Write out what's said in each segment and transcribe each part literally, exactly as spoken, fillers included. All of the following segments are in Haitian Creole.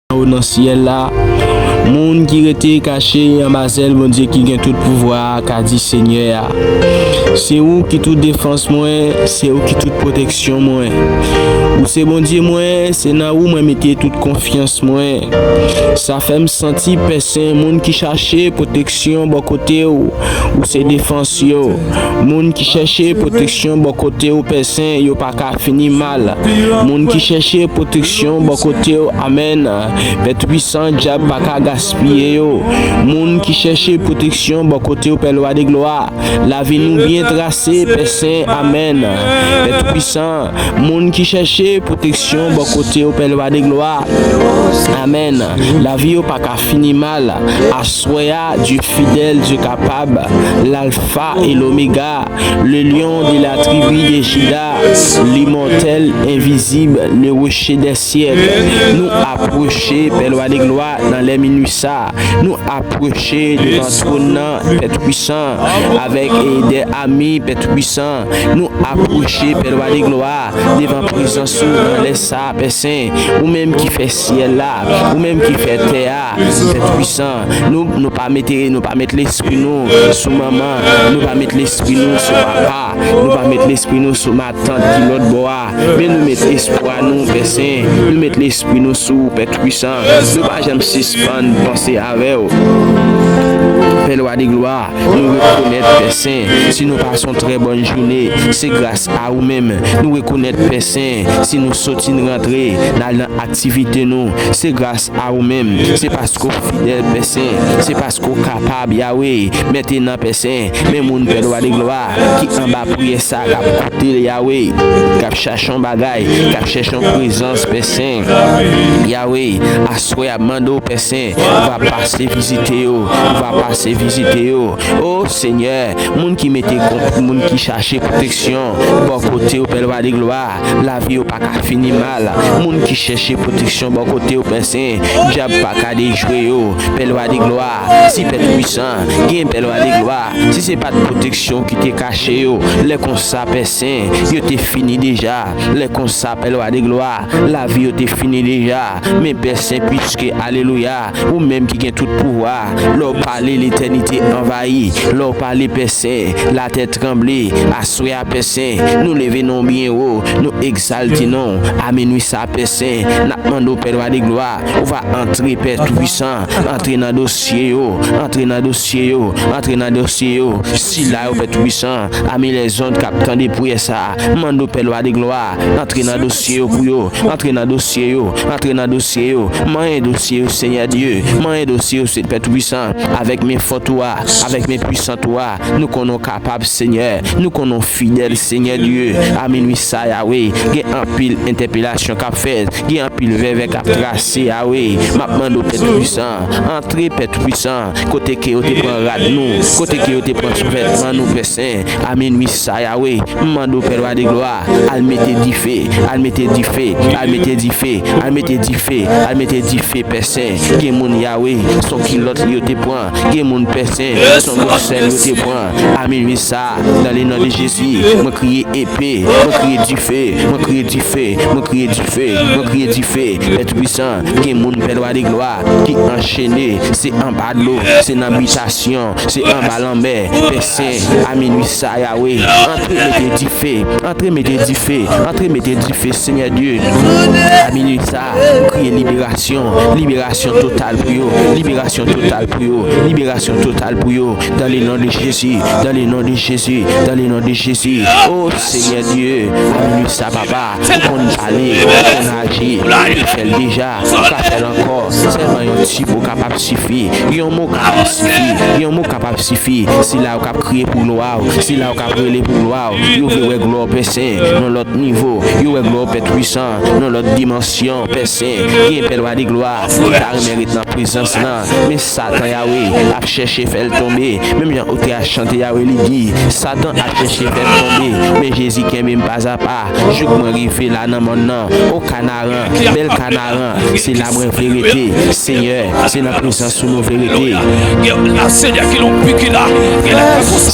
anwo nan syèl la. Moun ki rete kache anba zèl Bondye ki gen tout pouvwa a ka di Senyè a, se ou ki tout defans mwen, se ou ki tout pwoteksyon mwen. Ou se Bondye mwen, se nan ou mwen mete tout konfyans mwen. Sa fè m santi pèsen moun ki chache pwoteksyon bò kote w. Ou se defans yo. Moun ki chèche pwoteksyon bò kote w pèsen, yo pa ka fini mal. Moun ki chèche pwoteksyon bò kote w, amèn. Pè twisan, dyab pa ka gaspiye yo. Moun ki chèche pwoteksyon bò kote w, Pè Lwa de glwa, lavi nou byen trase, pèsen, amèn. Pè twisan, moun ki chèche pwoteksyon bò kote w, Pè Lwa de glwa, amèn. Lavi yo pa ka fini mal. Aswè a, Dye fidèl, Dye kapab, l'Alpha et l'Oméga, le lion de la tribu de Juda, l'immortel, invisible, le rocher des siècles. Nou apwoche, Pè Lwa de glwa, nan lè minui sa. Nou apwoche devan twòn nan, Pè twisan, avèk, e, dè ami, Pè twisan. Nou apwoche, Pè Lwa de glwa, devan prezans ou nan lè sa, Pè Sen. Ou menm ki fè syèl la, ou menm ki fè tè a, Pè twisan. Nou, nou pa mete, nou pa met lespri nou sou manman, nou pa met lespri nou sou papa, nou pa met lespri nou sou matant ki lòt bò a. Men nou met espwa nou, Pè Sen. Nou met lespri nou sou ou, Pè twisan. Nou pa janm sispann panse avè w. Pè Lwa de glwa, nou rekonèt, Pè Sen, si nou pase yon trè bòn jounen, se gras a ou menm. Nou rekonèt, Pè Sen, si nou soti, n rantre, n al nan aktivite nou, se gras a ou menm. Se paske w fidèl, Pè Sen. Se paske w kapab, Yawe. Mentenan, Pè Sen, men moun, Pè Lwa de glwa, ki anba priyè sa, k ap koute l, Yawe, k ap chache yon bagay, k ap chèche yon prezans, Pè Sen. Yawe, aswè a, m mande w, Pè Sen, ou va pase vizite yo, ou va pase vizite yo. O Senyè, moun ki mete kont, moun ki chache pwoteksyon bò kote w, Pè Lwa de glwa, lavi yo pa ka fini mal. Moun ki chèche pwoteksyon bò kote w, Pè Sen, dyab pa ka dejwe yo, Pè Lwa de glwa. Si Pè twisan, gen Pè Lwa de glwa, si se pa t pwoteksyon ki te kache yo, lè konsa, Pè Sen, yo te fini deja. Lè konsa, Pè Lwa de glwa, lavi yo te fini deja. Men Pè Sen, piske, alelouya, ou menm ki gen tout pouvwa, lè w pale, letènite anvayi. Lè w pale, Pè Sen, latè tranble. Aswè a, Pè Sen, nou leve non w byen wo, nou egzalte non w. A minui sa, Pè Sen, n ap mande w, Pè Lwa de glwa, ou va antre, Pè twisan, antre nan dosye yo, antre nan dosye yo, antre nan dosye yo. Sila yo, Pè twisan, ami lèzond k ap tande priyè sa a, mande w, Pè Lwa de glwa, antre nan dosye yo pou yo, antre nan dosye yo, antre nan dosye yo. Manyen dosye yo, Senyè Dye, manyen dosye yo, se Pè twisan, avèk men fòt ou a, avèk men pwisan ou a. Nou konnen w kapab, Senyè. Nou konnen w fidèl, Senyè Dye. A minui sa, Yawe, gen anpil entèpelasyon k ap fèt, gen anpil vèvè k ap trase, Yawe. M ap mande w, Pè twisan, antre, Pè twisan, kote ke yo te pran rad nou, kote ke yo te pran souvètman nou, Pè Sen. A minui sa, Yawe, m mande w, Pè Lwa de glwa, al mete dife, al mete dife, al mete dife, al mete dife, al mete dife, Pè Sen. Gen moun, Yawe, se yon kilòt yo te pran. Gen moun, Pè Sen, se yon bòksè yo te pran. A minui sa, dans le nom de Jésus, mwen kriye epe, mwen kriye dife, mwen kriye dife, mwen kriye dife, mwen kriye dife. Pè twisan, gen moun, Pè Lwa de glwa, ki anchene, se anba dlo, se nan bitasyon, se anba lanmè. Pè Sen, a minui sa, Yawe, antre mete dife, antre mete dife, antre mete dife, Senyè Dye. A minui sa, m kriye liberasyon, liberasyon total pou yo, liberasyon total pou yo, liberasyon total pou yo. Dans le nom de Jésus, dans le nom de Jésus, dans le nom de Jésus. O Senyè Dye, a minui sa, papa, ou konn pale, ou konn aji, ou te fè l deja, ou ka fè l ankò. Sèlman yon ti mo kapab sifi, yon mo kapab sifi, yon mo kapab sifi. Sila yo k ap kriye pou glwa w, sila yo k ap rele pou glwa w, yo vle wè glwa w, Pè Sen, nan lòt nivo. Yo wè glwa w, Pè twisan, nan lòt dimansyon, Pè Sen. Gen, Pè Lwa de glwa, yo ta renmen ret nan prezans lan. Men Satan, Yawe, ap chèche fè l tonbe. Menm jan otè a chante, Yawe, li di, Satan ap chèche fè m tonbe, men Jezi kenbe m pazapa. Jouk mwen rive la nan mòn nan. O Kanaran, bèl Kanaran, se la mwen vle rete. Senyè, se nan prezans ou nou vle rete.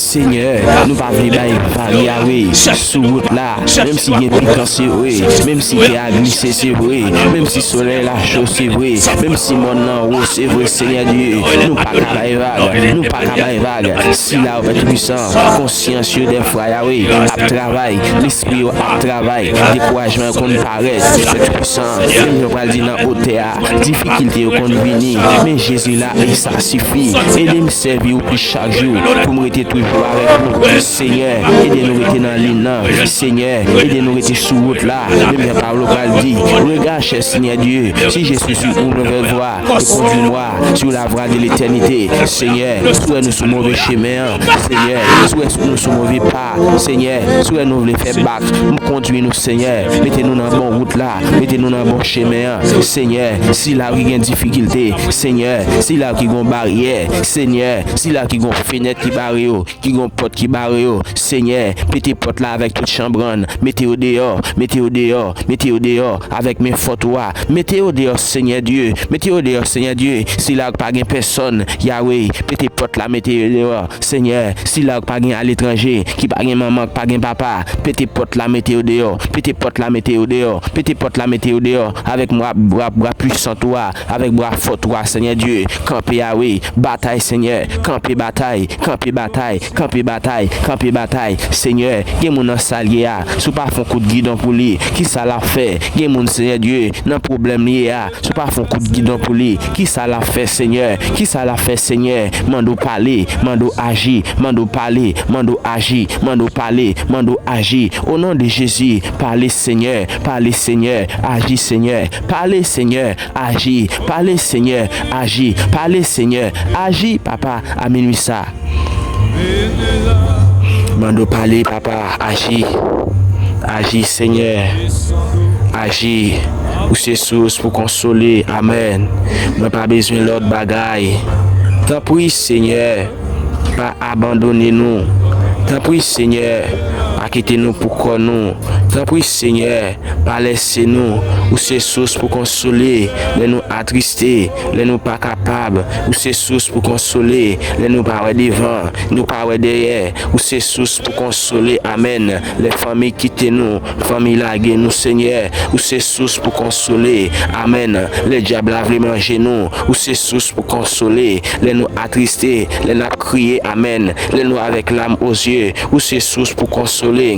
Senyè, nou pa vle bay vag, Yawe, sou wout la. Menm si gen pikan, se vre. Menm si tè a glise, se vre. Menm si solèy la cho, se vre. Menm si mòn nan wo, se vre, Senyè Dye. Nou pa ka bay vag. Nou pa ka bay vag. Sila yo, Pè Toupisan, konsyans yo dèfwa, Yawe, ap travay. Lespri yo ap travay. Dekourajman yo konn parèt. Pè Toupisan, menm jan w pral di nan otè a, difikilte yo konn vini. Men Jezi la, e sa sifi. Ede m sèvi ou plis chak jou pou m rete toujou avèk ou. Senyè, ede nou rete nan liy nan. Senyè, ede nou rete sou wout la. Menm jan Pawlo pral di, regarde, cher Seigneur Dieu, si je suis sur une nouvelle voie, et conduis-moi sur la voie de l'éternité. Senyè, si w wè nou sou move chemen an, Senyè, si w wè nou sou move pa, Senyè, si w wè nou vle fè bak, m kondui nou, Senyè, mete nou nan bon wout la, mete nou nan bon chemen an. Senyè, sila ki gen difikilte, Senyè, sila ki gon baryè, Senyè, sila ki gon fenèt ki bare yo, ki gon pòt ki bare yo, Senyè, pete pòt la avèk tout chanbrann, mete yo deyò, mete yo deyò, mete yo deyò, avèk men fòt ou a, mete yo deyò, Senyè Dye, mete yo deyò, Senyè Dye, sila ki pa gen pèsòn, Yawe, pete pòt la, mete yo deyò, Senyè, sila ki pa gen aletranje, ki pa gen manman, ki pa gen papa, pete pòt la, mete yo deyò, pete pòt la, mete yo deyò, pete pòt la, mete yo deyò, avèk bra, bra, bra pwisan ou a, avèk bra fò ou a, Senyè Dye, kanpe Yawe, batay, Senyè, kanpe batay, kanpe batay, kanpe batay, kanpe batay, Senyè, gen moun nan sa l ye a, si w pa fè yon kout gidon pou li, kisa l ap fè? Gen moun, Senyè Dye, nan pwoblèm li ye a, si w pa fè yon kout gidon pou li, kisa l ap fè, Senyè? Kisa l ap fè, Senyè? Mande w pale, mande w aji, mande w pale, mande w aji, mande w pale, mande w aji. O non de Jezi, pale, Senyè, pale, Senyè, aji, Senyè, pale, Senyè, aji, pale, Senyè, aji, pale, Senyè, aji, Papa, a minwi sa. Mande w pale, Papa, aji. Aji, Senyè. Aji. Ou se sous pou konsole. Amèn. Mwen pa bezwen lòt bagay. Tanpri, Senyè, pa abandone nou. Tanpri, Senyè, pa kite nou pou kò nou. Tanpri, Senyè, pa lèse nou. Ou se sous pou konsole lè nou atriste, lè nou pa kapab. Ou se sous pou konsole lè nou pa wè devan, nou pa wè dèyè. Ou se sous pou konsole, amèn. Lè fanmi kite nou, fanmi lage nou, Senyè. Ou se sous pou konsole, amèn. Lè dyab la vle manje nou, ou se sous pou konsole. Lè nou atriste, lè n ap kriye, amèn. Lè nou avèk lam o zye, ou se sous pou konsole.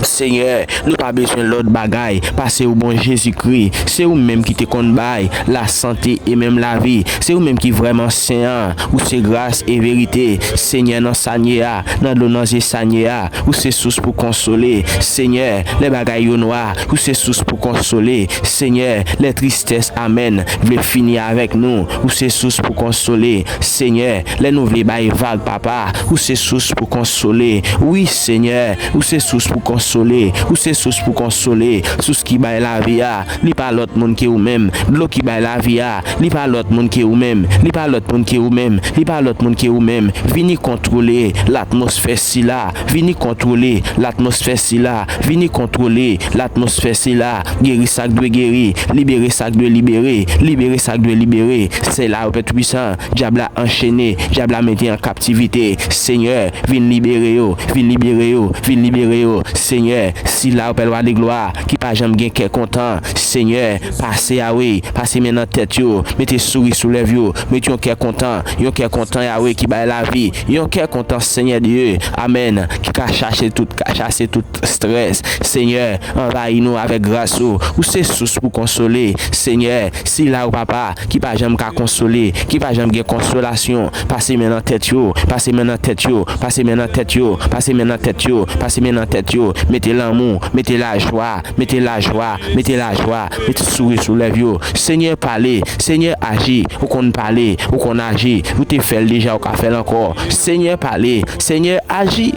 Senyè, nou pa bezwen lòt bagay pase ou, bon Jezikri. Se ou menm ki te konn bay lasante e menm lavi. Se ou menm ki vrèman sen an. Ou se gras e verite. Senyè, nan sa n ye a, nan dlo nan zye sa n ye a, ou se sous pou konsole. Senyè, lè bagay yo nwa, ou se sous pou konsole. Senyè, lè tristès, amèn, vle fini avèk nou, ou se sous pou konsole. Senyè, lè nou vle bay vag, Papa, ou se sous pou konsole. Wi, Senyè, ou se sous pou konsole. Ou se sous pou konsole. Sous ki bay lavi a, li pa lòt moun ke ou menm. Dlo ki bay lavi a, li pa lòt moun ke ou menm. Li pa lòt moun ke ou menm. Li pa lòt moun ke ou menm. Vini kontwole latmosfè sila. Vini kontwole latmosfè sila. Vini kontwole latmosfè sila. Geri sa k dwe geri. Libere sa k dwe libere. Libere sa k dwe libere. Sila yo, Pè Toupisan, dyab la anchene. Dyab la mete an kaptivite. Senyè, vin libere yo. Vin libere yo. Vin libere yo. Senyè, sila yo, Pè Lwa de glwa, ki pa janm gen kè kontan. Senyè, pase, Yawe, pase men nan tèt yo, mete souri sou lèv yo, mete yon kè kontan, yon kè kontan, Yawe, ki bay lavi, yon kè kontan, Senyè Dye, amèn, ki ka chache tout, ka chase tout strès. Senyè, anvayi nou avèk gras ou, ou se sous pou konsole. Senyè, sila yo, Papa, ki pa janm ka konsole, ki pa janm gen konsolasyon, pase men nan tèt yo, pase men nan tèt yo, pase men nan tèt yo, pase men nan tèt yo, pase men nan tèt yo, mete lanmou, mete lajwa, mete lajwa, mete lajwa, mete souri sou lèv yo. Senyè, pale, Senyè, aji. Ou konn pale, ou konn aji. Ou te fè l deja, ou ka fè l ankò. Senyè, pale, Senyè, aji.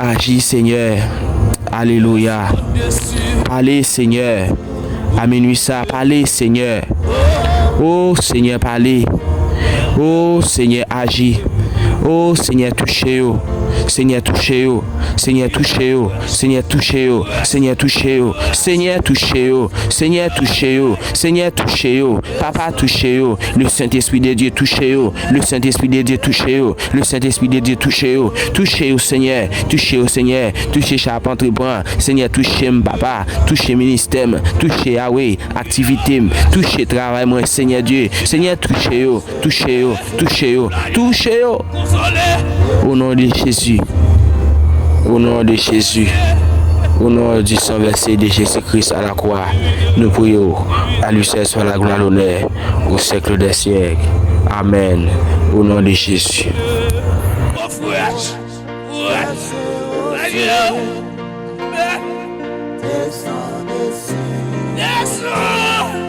Aji, Senyè. Alelouya. Pale, Senyè. A minui sa, pale, Senyè. O Senyè, pale. O Senyè, aji. O Senyè, touche yo. Senyè, touche yo. Senyè, touche yo. Senyè, touche yo. Senyè, touche yo. Senyè, touche yo. Senyè, touche yo. Senyè, touche yo. Papa, touche yo. Le Saint-Esprit de Dieu, touche yo. Le Saint-Esprit de Dieu, touche yo. Le Saint-Esprit de Dieu, touche yo. Touche yo, Senyè. Touche yo, Senyè. Touche chapant pran. Senyè, touche m, papa. Touche ministè m. Touche, Yahweh, aktivite m. Touche travay mwen, Senyè Dye. Senyè, touche yo. Touche yo. Touche yo. Touche yo. O non de Jezi. O non de Jezi. O non du sang versé de Jésus-Christ à la croix, nous prions. À lui seul soit la gloire, l'honneur au siècle des siècles. Amen. Au nom de Jésus. Fresh! Fresh! Fresh! Desann!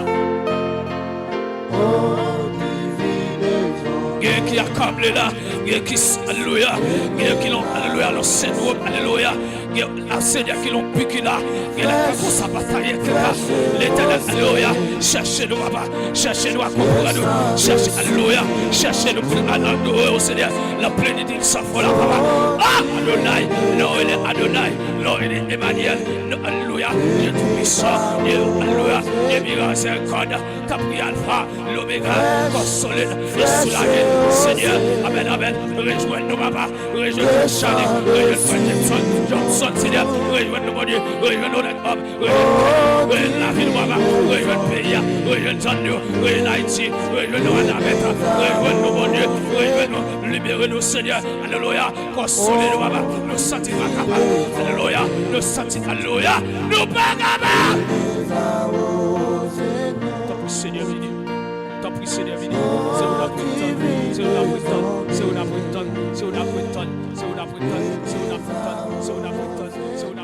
Gen ki akable la, gen ki, alelouya, gen ki nan, alelouya, nan sendwòm, alelouya. Gen la, Senyè, ki nan piki la, gen la, konsa pa taye tèt la. Letènèl, alelouya, chèche nou, papa, chèche nou, akonprann nou, chèche, alelouya, chèche nou pou nou adore w, Senyè, nan plenitid sa fò la, papa. Ah, Adonai, non, rele Adonai, non, rele Emmanuel, non, alelouya, Dye Toupisan, Dye, alelouya, Dye Mizèrikòd, tanpri Alfa, Lomega, kò solid, e soulaje, Senyè, amèn, amèn, rejwenn nou, papa, rejwenn Frè Charly, rejwenn Frè Jackson, Johnson, Senyè, rejwenn nou, Bondye, rejwenn nou, nèg òm, rejwenn, rejwenn lavi nou, papa, rejwenn peyi a, rejwenn zòn nou, rejwenn Ayiti, rejwenn nou, Anabèt, rejwenn nou, Bondye, rejwenn nou, libere nou, Senyè, alelouya, kò solid nou, papa, nou santi nou pa kapab, alelouya, nou santi, alelouya, nou pa kapab. Tanpri, Senyè, vini. Tanpri, Senyè, vini. Se ou n ap tann. Se ou n ap tann. Se ou n ap tann. Se ou n ap tann. Se ou n ap tann. Se ou n ap tann. Se ou n ap tann.